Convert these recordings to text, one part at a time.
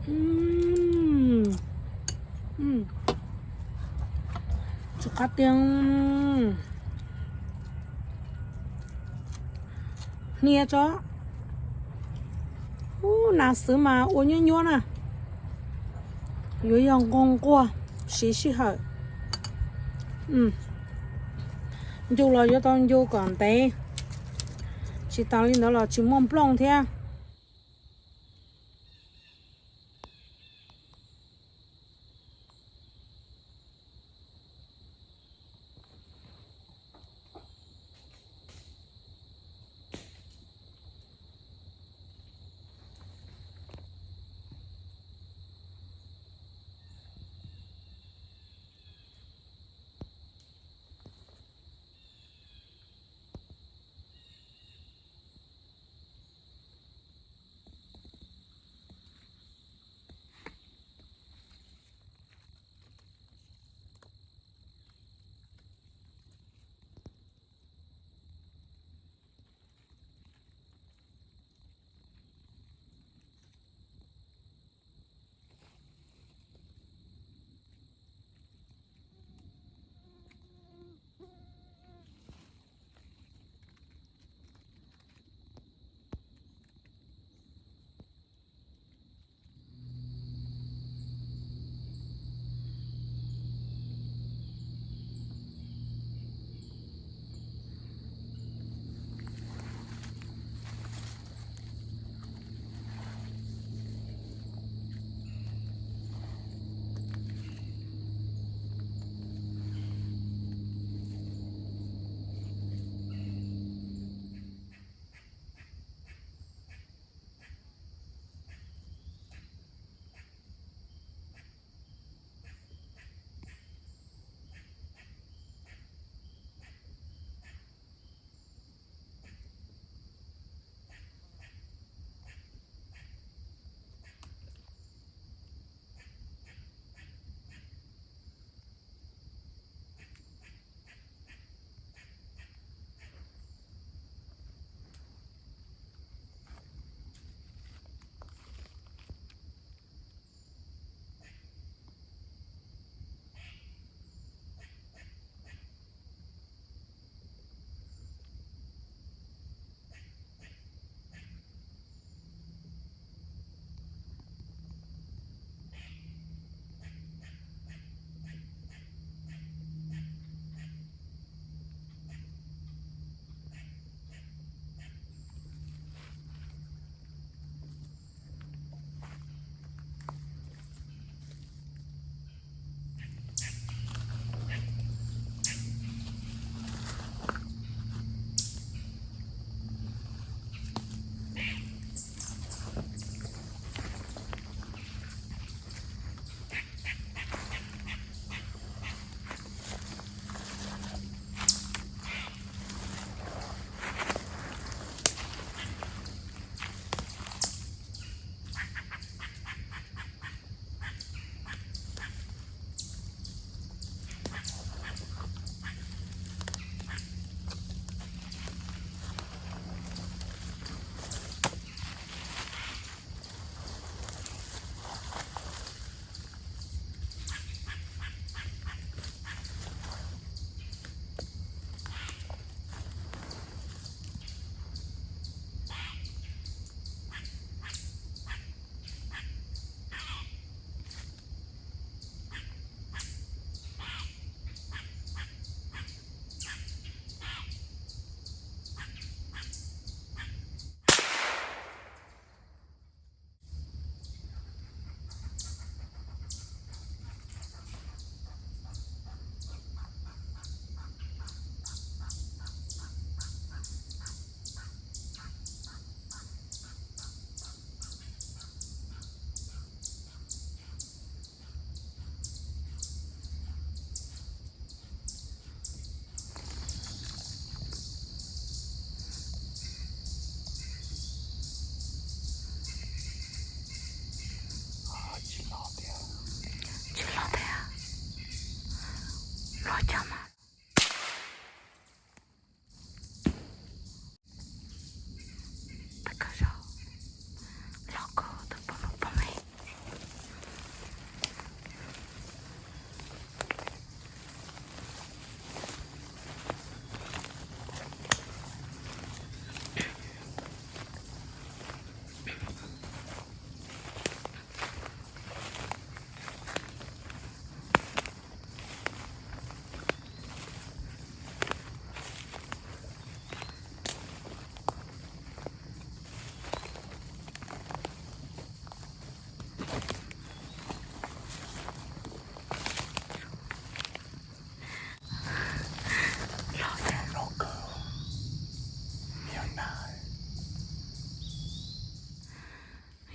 Mm. Mm. Tsis qab tiag. Hnia tso. Ub, nas xwb mas ua nyuab nyuab na. Yuav yog nqoo nquag siv sij hawm. Mm. Ncu los yuav tau ncu kom ntev. Tsis tas li ntawd los tsis muaj nplooj thiab.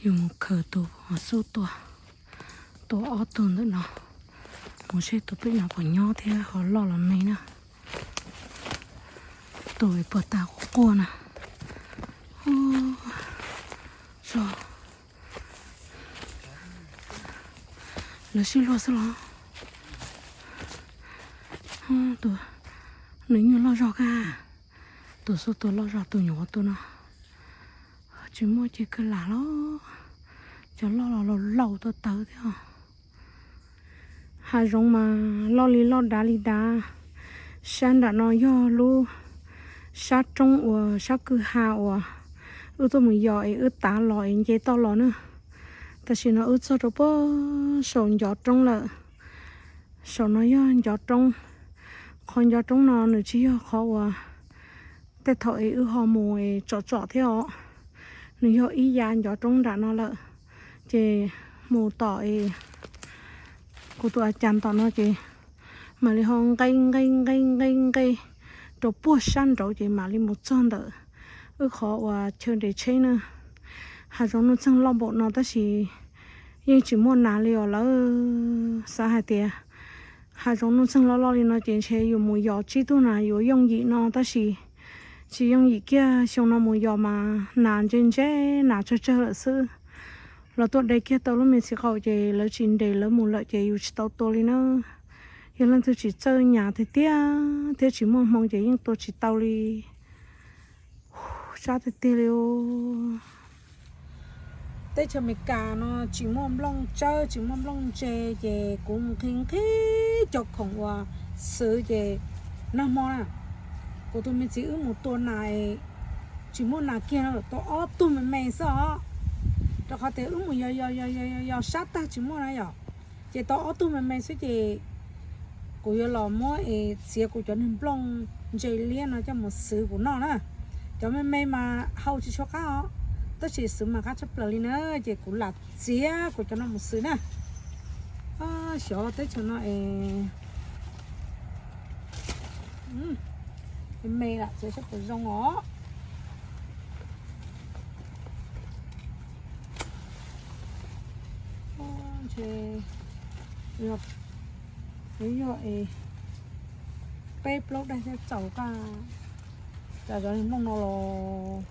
Yus mus khaws tus xub tua, tua ob tug ntawm no, mus saib tus pem no puas nyob thiab ho loj los me na. Tus puag ta quaj quaj na. Lawv sib luag xwb los. Tus, nws nyuag loj zog kag. Tus xub tua loj zog tus nyuam qhuav tua no. Tsis muaj ces kawg lam los. Cov loj los laus laus tawv tawv thiab. Hav zoov mas loj li loj dav li dav. Sab nram no yog lub sab roob uas sab kwj ha uas wb tuaj mus yos es wb tav los es nce toj los na. Tam sim no wb txog rau puag saum ncov roob lawm. Saum no yog ncov roob. Qhov ncov roob no nws tsis yog qhov uas tej thaum es wb ho mus es tsom tsom thiab os. Nws yog ib yav ncov roob nram no lawm. Ces mus tom es kuv tus a cas tom no ces mam li ho nqe nqe nqe nqe nqe rau puag sab nraud ces mam li mus txog ntawm wb qhov uas chaw nres tsheb na. Hav zoov nuj txeeg loj npaum no tab sis yeej tsis muaj nas li os lawv. Xav hais tias hav zoov nuj txeeg loj loj li no ces ntshe yus mus yos tsib tug nas yuav yooj yim no tab sis tsis yooj yim kiag. Xyoo no mus yos mas nas ntse ntse, nas tsawg tsawg lawm xwb. Los tuaj de kiag tau lub me txiv qaum ces lawv tsis nres lawv mus lawm ces yus tsis tau tua li na. Yog leej twg tsis txawj nyas tiag tiag thiab tsis muaj hmoo ces yeej tua tsis tau li. Sab tiag tiag li. Teb chaws Amelikas no tsis muaj nplooj tsawb tsis muaj nplooj ntse ces kuv nqhis nqhis cov khoom uas xwv ces nag hmo na, kuv tus me txiv wb mus tua nas, tsis muaj nas kiag, tau ob tug me me xwb os. Rau qhov tias wb mus yos yos yos yos sab tag tsis muaj na yom, ces tau ob tug me me xwb ces kuv yuav los muab es txiav kuv cov niag nplooj ntse liab no coj mus xwv kuv noj na. Cov me me mas hau tsis tshua qab os, tab sis xwv mas qab tshaj plaws li na, ces kuv lam txiav kuv cov no mus xwv na. Xyov teb chaws no es me lam txiav saib puas zoo os. Ntshe yog es peb plaub daim thiaj txaus kaj cas cov nplooj no los.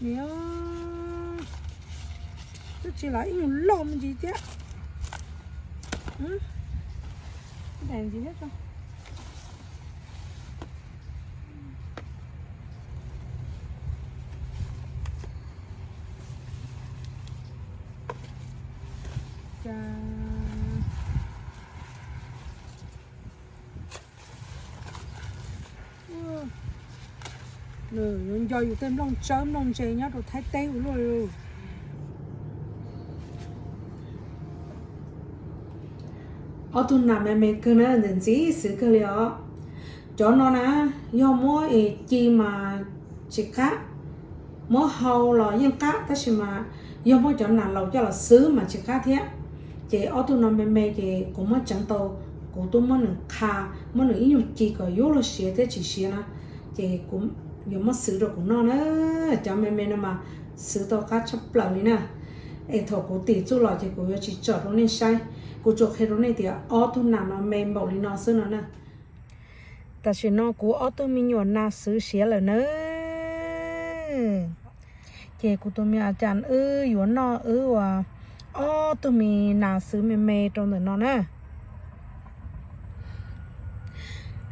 Niam, twb tsis lam ib nyuag loj me ntsis thiab. Daim ntsis thiab tso. Cas nws yuav nco yus tej nplooj tsawb nplooj ntse nyob rau Thaib teb ua luaj li. Ob tug nas me me kawg na, ntxim ntxim xwv kawg li os. Cov no na, yog muab es ci mas tsis qab, muab hau los yeej qab, tab sis mas yog muab cov nas laus coj los xwb mas tsis qab thiab. Ces ob tug no me me ces kuv muab tseev tau, kuv twb muab nws qha, muab nws ib nyuag ci kom yuav luag siav thiab tsis siav na, ces kuv yuav muab xwv rau kuv noj na. Cov me me no mas xwv tau qab tshaj plaws li na. Es thaum kuv tim txuj los ces kuv yuav tsis tsom rau nej saib, kuv tsuas qhia rau nej tias ob tug nas no me npaum li no xwb no na. Tam sim no kuv ob tug me nyuam nas xwv siav lawm na. Ces kuv tus me a cas wb yuav noj wb ua ob tug me nas xwv me me rau ntawm no na.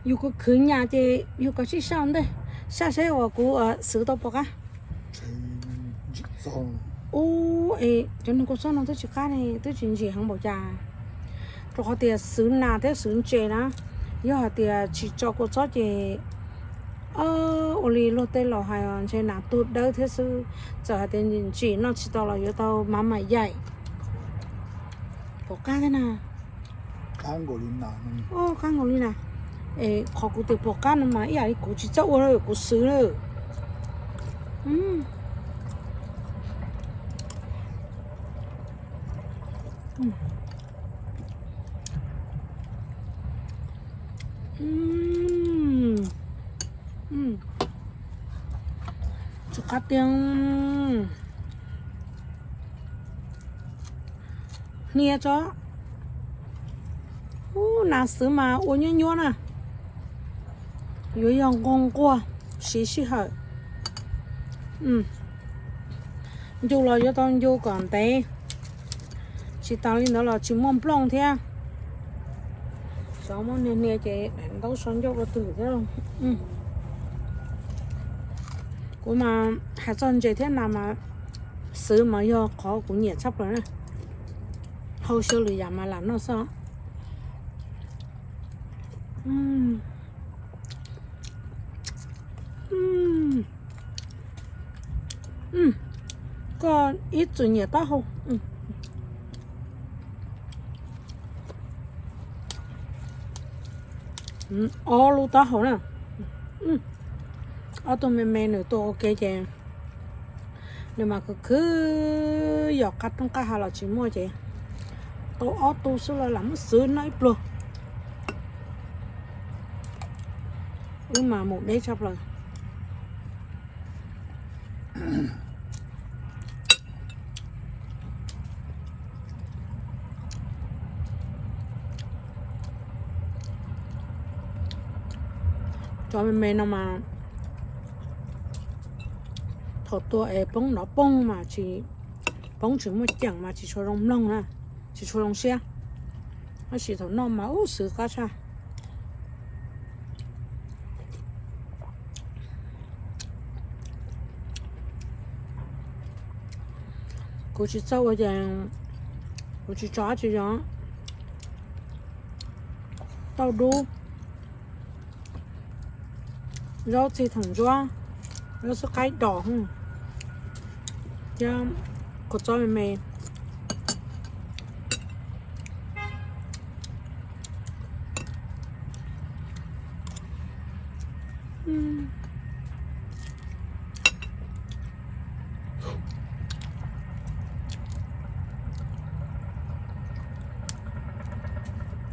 Yus khwv khwv nyas ces yus kav tsij saj ntej, saj saib uas kuv xwv tau puas qab. Ub, es cov niag kua txob no twb tsis qab ne, twb tsis ntsim heev npaum cas. Rau qhov tias xwv nas thiab xwv ntses na, yog hais tias tsis tso kua txob ces ua li luag tej laus hais ntshe nas tuag dawb thiab xwb. Txawm hais tias ntsim noj tsis tau los yuav tau mav mam yaim. Puas qab thiab na? Qab nkaus li na. Es qhov kuv tias puas qab no mas ib yam li kuv tsis txawj ua lawm, kuv xwv lawm. Tsis qab tiag. Hnia tso. Ub, nas xwb mas ua nyuab nyuab na. Yuav yog nquag nquag, siv sij hawm. Ncu los yuav tau ncu kom ntev. Tsis tas li ntawd los tsis muaj nplooj thiab. Xyov muab hnia hnia ces daim ntaub so ncauj ua twg thiab. Kuv mas hais txog ntses thiab nas mas xwb mas yog qhov kuv nyiam tshaj plaws na. Hau xyaw lwm yam mas lam noj xwb. Koj ib txwm nyiam taub hau. Ob lub taub hau na. Ob tug me me nws tua ua ke ces nws mas khwv khwv, yog qab roob qab hav los tsis muaj ces tau ob tug xwb los lam muab xwb noj ib pluag. Wb mas mus deb tshaj plaws. Cov me me no mas thaum tua es poob nrov poog mas tsis, poob tsis muaj ceem mas tsis tshua zoo mloog na, tsis tshua zoo siab. Tab sis thaum noj mas ub xwv qab tshaj. Kuv tsis txawj ua ces kuv tsis tso dab tsi zog. Tauj dub, zaub txhij theem ntsuab, zaub xwb qaib dos thiab kua txob me me.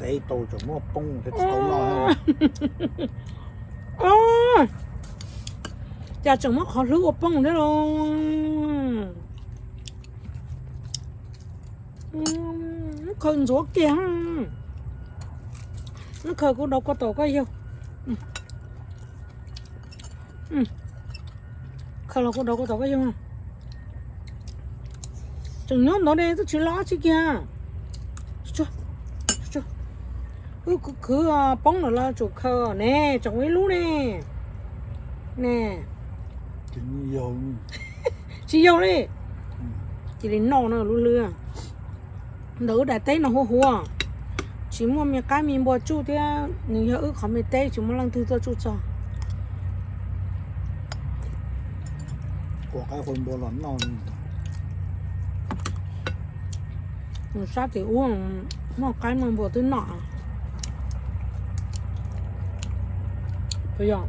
Teb tau tseem muab poob thiab tsis tau noj. Cas tseem muab qhov hlwb ua poob thiab los? Khaws ntxuav kiag. Khaws kuv daus kua taum koj yug. Khaws los kuv daus kua taum koj yug. Tseem nyob ntawd ne, twb tsis loj dab tsi kiag. Wb khwv khwv poob lawm los tsum khaws ne, tseem ua ib lub ne. Ne. Tsis yog li. Cia li noj no lub hlwb. Ntawm wb daim teb no huv huv, tsis muaj me qaib me npua tsuj thiab, nws yog wb qhov me teb tsis muaj leej twg tuaj tsuj txog. Ua qaib ua npua los noj. Nws sab tim ub muaj qaib muaj npua twb noj. Puas yog?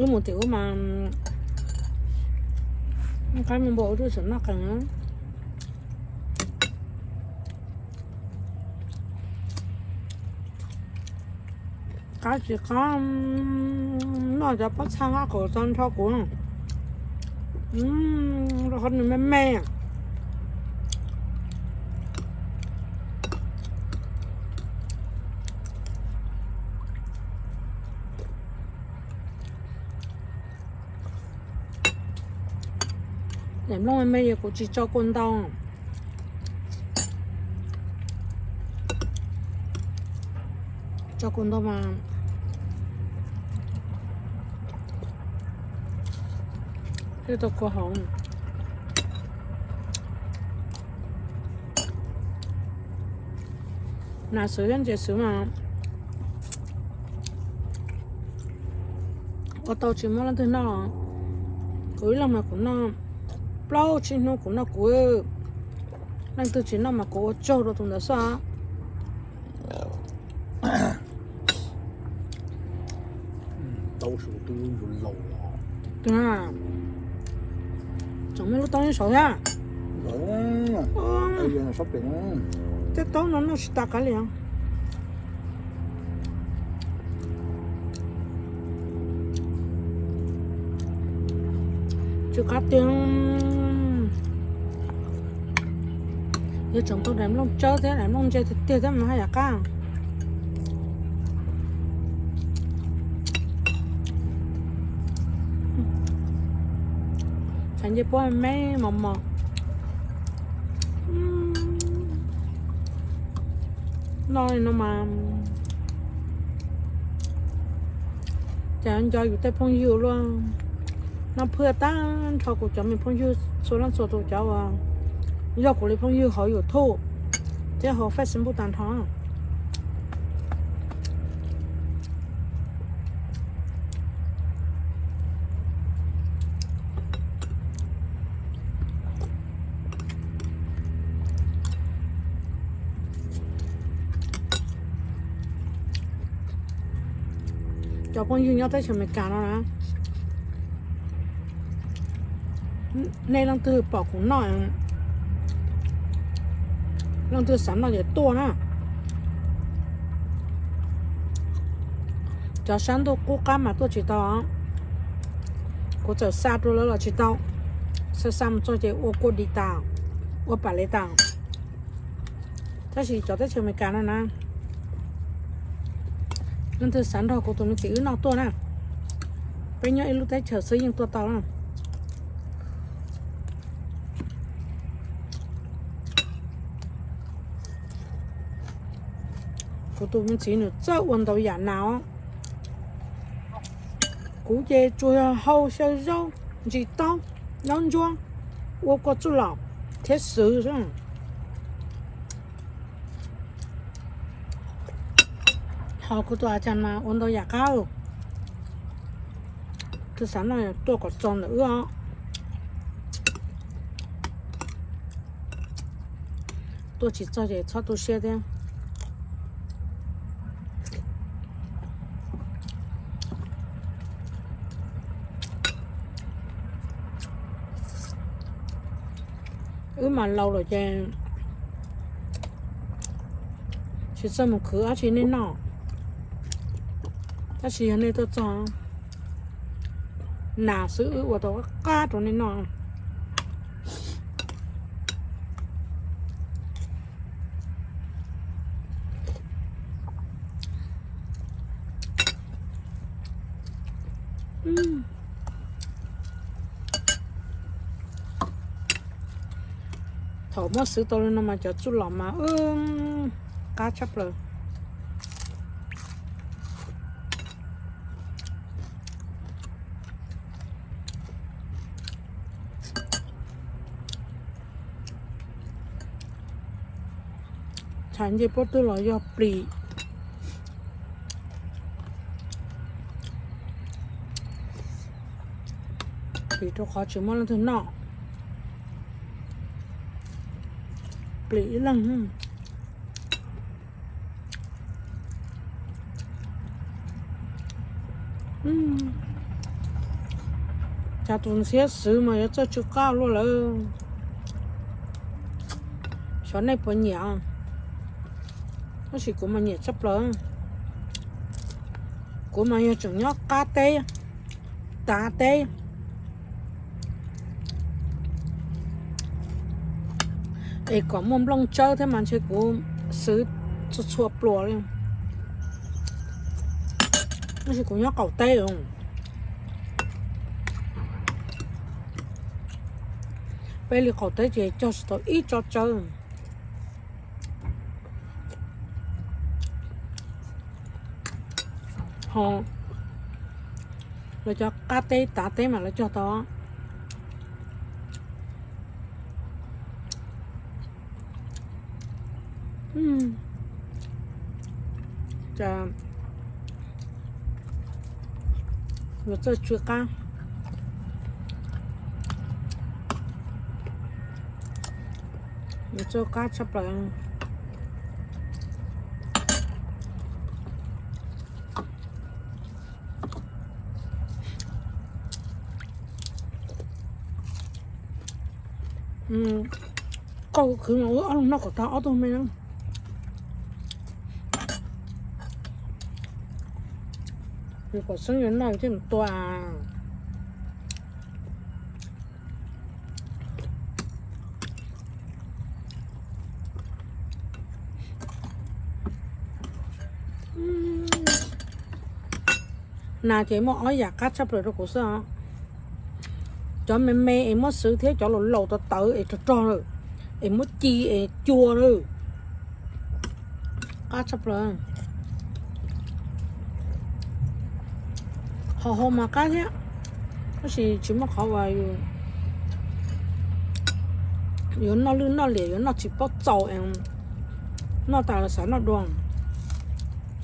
Wb mus tim ub mas muaj qaib muaj npua ua twb tseem noj qees na. Qab tsis qab, noj cov pob txha qab qus txo nrho kuv, rau qhov nws me me. Daim nplooj me me es kuv tsis tso kua ntau. Tso kua ntau mas thiaj tau kua hauv. Nas xwb thiab ntses xwb mas ua tau tsis muaj leej twg noj. Kuv ib leeg mas kuv noj plaub tsib hnub kuv noj kuv, leej twg tsis noj mas kuv ua tsaug rau tus ntawd xwb. Tseem muaj lub taub nyob saud thiab. Tej taub no noj tsis tas kav liam. Qab tiag. Yuav tseem tau daim nplooj tsawb thiab daim nplooj ntse tiag tiag thiab mas haj yam qab. Tshav ncej puab me mos mos. Noj li no mas cas nco yus tej phooj ywg luaj. Noj phwj tag nrho kuv cov me phooj ywg txhua leej txhua tus cov uas yog kuv li phooj ywg hauv YouTube thiab hauv Facebook tag nrho. Cov phooj ywg nyob teb chaws Amelikas no na, nej leej twg pom kuv noj, leej twg xav noj ces tuaj na. Cov sab ntuj qub qab mas tuaj tsis tau. Kuv txawm xa rau lawv los tsis tau, xa xa mus txog ces ua kua dis tas, ua pam li tas. Tab sis cov teb chaws Amelikas no na, leej twg xav nrog kuv tus me txiv wb noj tuaj na, peb nyob ib lub teb chaws xwb yeej tuaj tau na. Kuv tus me txiv nws txawj ua ntau yam nas os. Kuv ces tsuas yog hau xyaw zaub, ntsis taub, zaub ntsuab, ua kua txuj lom thiab xwb xwb. Ho kuv tus a cas mas ua ntau yam qab. Twg xav noj tuaj kom txog ntawm wb os. Tuaj tsis txog ces txhob tu siab thiab. Wb mas laus lawm ces tsis txawj mus khwv dab tsi nej noj. Tab sis yog nej tuaj txog, nas xwb wb ua tau qab rau nej noj. Thaum muab xwb tau li no mas cov txuj lom mas qab tshaj plaws. Tshav nce puab twg los yog plis, plis rau qhov tsis muaj leej twg noj, plis ib leeg. Cas tus ntxhiab xwb mas yuav txawj tsw qab luaj lawm. Xyov nej puas nyiam, tab sis kuv mas nyiam tshaj plaws. Kuv mas yog tseem nyob qab teb, tav teb, es kom muaj nplooj tsawb thiab mas ntshe kuv xwb txhua txhua pluas li. Tab sis kuv nyob qaum teb, peb li qaum teb ces cog tsis tau ib tsob tsawb. Ho lawv cov qab teb tav teb mas lawv cog tau. Cas yuav txawj tsw qab, yuav tsw qab tshaj plaws. Koj khwv mas wb ob leeg noj kom tag ob tug me na. Yus pom xeeb yuav noj thiaj mus tua. Nas ces muaj ob yam qab tshaj plaws rau kuv xwb os. Cov me me es muab xwv thiab cov laus laus tawv tawv es rog rog lawm, es muab ci es cua lawm. Qab tshaj plaws. Hau hau mas qab thiab, tab sis tsis muaj qhov uas yuav noj lwj noj liam, yuav noj tsis paub txaus, noj tas los xav noj dua.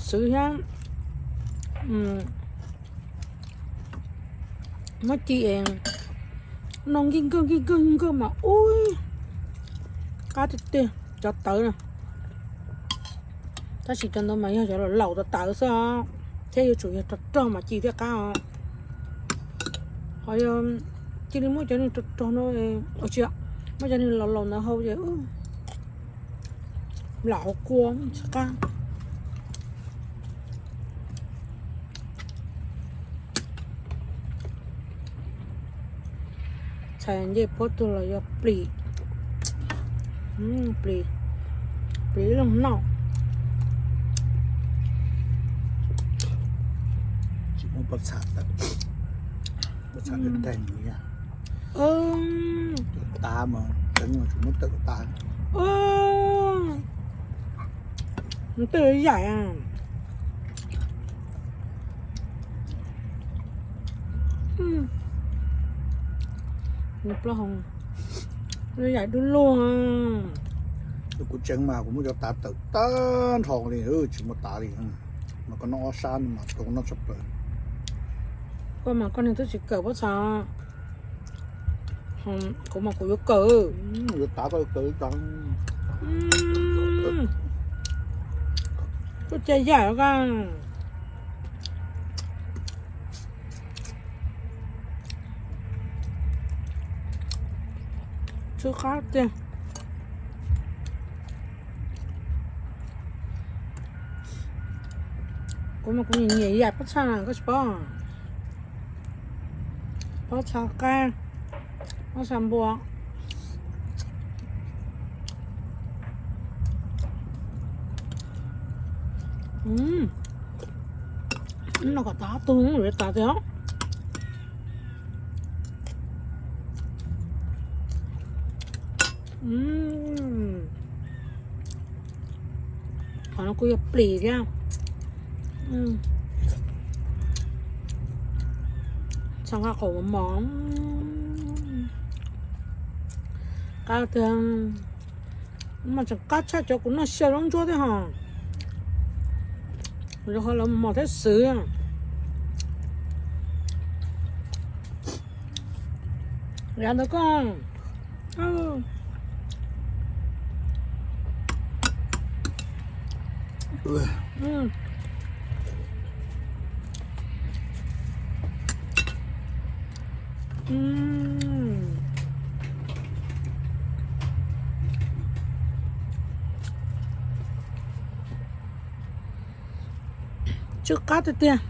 Xwv thiab muab ci es noj nkig nkawg nkig nkawg nkawg mas ub, qab tiag tiag cov tawv na. Tab sis cov ntawd mas yog cov laus laus tawv tawv xwb os, thiab yuav tsum yog rog rog mas ci thiaj qab os. Ho yog cia li muab cov niag rog rog no, ua tsis, muab cov niag laus laus ntawd hau ces lam hauv kua tsis qab. Txhais ncej puab tuag los yog plis, plis, plis ib leeg noj. Tsis muaj pob txha tawm, pob txha daig daig. Tav mas tseev mas tsis muab tawm tav. Tej yaim. Plaub hau yaim dub luag. Kuv tseev mas kuv muab cov tav tawm tag nrho li, tsis muaj tav li. Mas koj noj ob sab no mas tau noj tshaj plaws. Koj mas koj niag twb tsis kawm pob txha. Kuv mas kuv yuav kawm. Yuav tav tau kawm tas. Koj cia yaim os. Tsw qab tiag. Kuv mas kuv nyiam nyiam yaim pob txha na koj tsis paub. Pob txha qaib, pob txha npua. No kom tas ob tug yuav tas tiag. Qhov no kuj yog plis thiab. Txhob nqa qaum mos mos. Qab tiag. Mas tseem qab tshaj cov kuv noj xyaw zaub ntsuab thiab hos. Yog ho lawv mos thiab xwb. Yav ntawd koj tsw qab tiag tiag.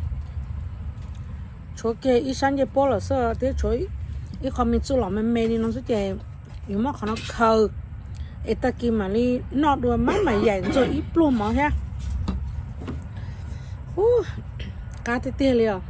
Tshuav kiag ib sab ncej puab lawm xwb thiab tshuav ib qho me txuj lom me me li no xwb ces yuav muab qhov no khaws es tag kis mam li noj dua, maj mam yaim ntxuag ib pluag mov thiab. Ub, qab tiag tiag li os.